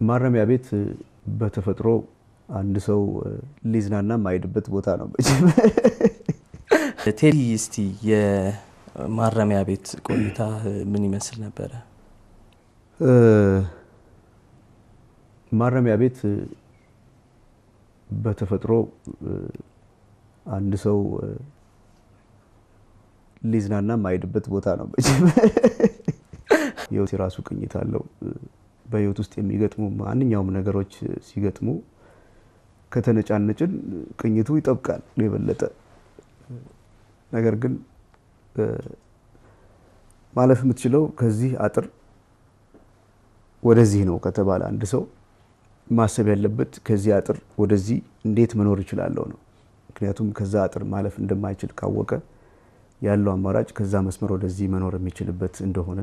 ማረሚያ ቤት በተፈጥሮ አንድ ሰው ሊዝናና የማይሄድበት ቦታ ነው። ቴዲ፣ እስቲ የማረሚያ ቤት ቆይታ ምን ይመስል ነበረ? ማረሚያ ቤት በተፈጥሮ አንድ ሰው ሊዝናና የማይሄድበት ቦታ ነው። ህይወት የራሱ ቅኝት አለው። በህይወት ውስጥ የሚገጥሙ ማንኛውም ነገሮች ሲገጥሙ ከተነጫነጭን ቅኝቱ ይጠብቃል የበለጠ። ነገር ግን ማለፍ የምትችለው ከዚህ አጥር ወደዚህ ነው ከተባለ አንድ ሰው ማሰብ ያለበት ከዚህ አጥር ወደዚህ እንዴት መኖር እችላለሁ ነው። ምክንያቱም ከዛ አጥር ማለፍ እንደማይችል ካወቀ ያለው አማራጭ ከዛ መስመር ወደዚህ መኖር የሚችልበት እንደሆነ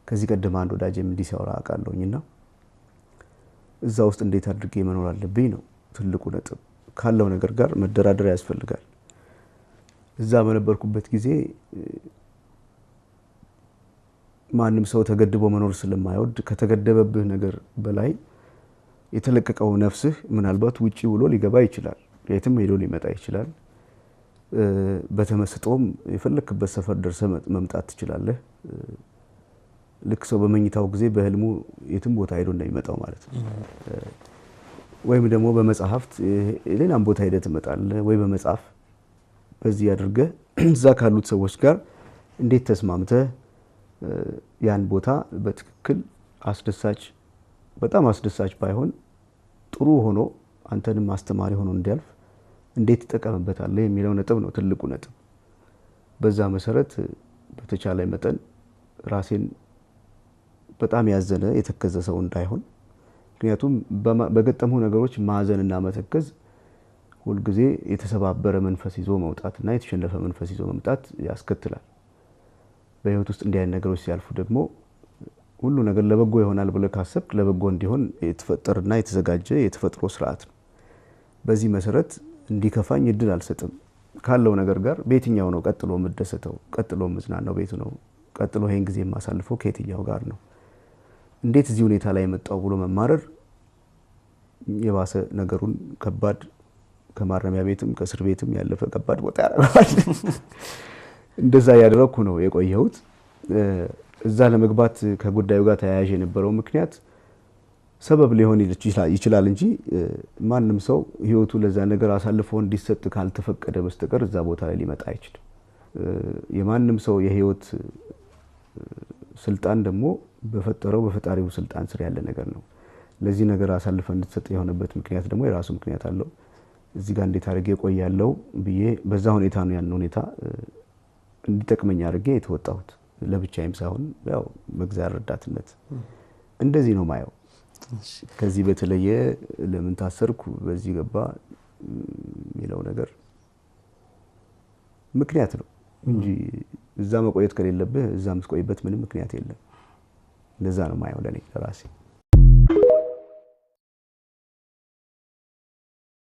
ከዚህ ቀደም አንድ ወዳጄም እንዲህ ሲያወራ አውቃለሁኝ። እና እዛ ውስጥ እንዴት አድርጌ መኖር አለብኝ ነው ትልቁ ነጥብ። ካለው ነገር ጋር መደራደር ያስፈልጋል። እዛ በነበርኩበት ጊዜ ማንም ሰው ተገድቦ መኖር ስለማይወድ ከተገደበብህ ነገር በላይ የተለቀቀው ነፍስህ ምናልባት ውጪ ውሎ ሊገባ ይችላል። የትም ሄዶ ሊመጣ ይችላል። በተመስጦም የፈለክበት ሰፈር ደርሰህ መምጣት ትችላለህ። ልክ ሰው በመኝታው ጊዜ በህልሙ የትም ቦታ ሄዶ እንደሚመጣው ማለት ነው። ወይም ደግሞ በመጽሐፍት ሌላም ቦታ ሄደህ ትመጣለህ። ወይ በመጽሐፍ በዚህ አድርገህ እዛ ካሉት ሰዎች ጋር እንዴት ተስማምተህ ያን ቦታ በትክክል አስደሳች፣ በጣም አስደሳች ባይሆን ጥሩ ሆኖ አንተንም አስተማሪ ሆኖ እንዲያልፍ እንዴት ትጠቀምበታለህ የሚለው ነጥብ ነው ትልቁ ነጥብ። በዛ መሰረት በተቻለ መጠን ራሴን በጣም ያዘነ የተከዘ ሰው እንዳይሆን፣ ምክንያቱም በገጠሙ ነገሮች ማዘንና መተከዝ ሁልጊዜ የተሰባበረ መንፈስ ይዞ መውጣትና የተሸነፈ መንፈስ ይዞ መምጣት ያስከትላል። በህይወት ውስጥ እንዲህ አይነት ነገሮች ሲያልፉ ደግሞ ሁሉ ነገር ለበጎ ይሆናል ብለህ ካሰብክ ለበጎ እንዲሆን የተፈጠረና የተዘጋጀ የተፈጥሮ ስርዓት ነው። በዚህ መሰረት እንዲከፋኝ እድል አልሰጥም። ካለው ነገር ጋር በየትኛው ነው ቀጥሎ የምደሰተው? ቀጥሎ የምዝናናው ቤቱ ነው? ቀጥሎ ይሄን ጊዜ የማሳልፈው ከየትኛው ጋር ነው? እንዴት እዚህ ሁኔታ ላይ የመጣው ብሎ መማረር የባሰ ነገሩን ከባድ፣ ከማረሚያ ቤትም ከእስር ቤትም ያለፈ ከባድ ቦታ ያደርገዋል። እንደዛ እያደረግኩ ነው የቆየሁት። እዛ ለመግባት ከጉዳዩ ጋር ተያያዥ የነበረው ምክንያት ሰበብ ሊሆን ይችላል እንጂ ማንም ሰው ህይወቱ ለዛ ነገር አሳልፎ እንዲሰጥ ካልተፈቀደ በስተቀር እዛ ቦታ ላይ ሊመጣ አይችልም። የማንም ሰው የህይወት ስልጣን ደግሞ በፈጠረው በፈጣሪው ስልጣን ስር ያለ ነገር ነው። ለዚህ ነገር አሳልፈ እንድትሰጥ የሆነበት ምክንያት ደግሞ የራሱ ምክንያት አለው። እዚህ ጋር እንዴት አድርጌ እቆያለሁ ብዬ በዛ ሁኔታ ነው ያን ሁኔታ እንዲጠቅመኝ አድርጌ የተወጣሁት። ለብቻዬም ሳይሆን ያው በእግዚአብሔር ረዳትነት እንደዚህ ነው ማየው። ከዚህ በተለየ ለምን ታሰርኩ፣ በዚህ ገባ የሚለው ነገር ምክንያት ነው እንጂ እዛ መቆየት ከሌለብህ እዛ የምትቆይበት ምንም ምክንያት የለም። እንደዛ ነው ማየው ለኔ ለራሴ።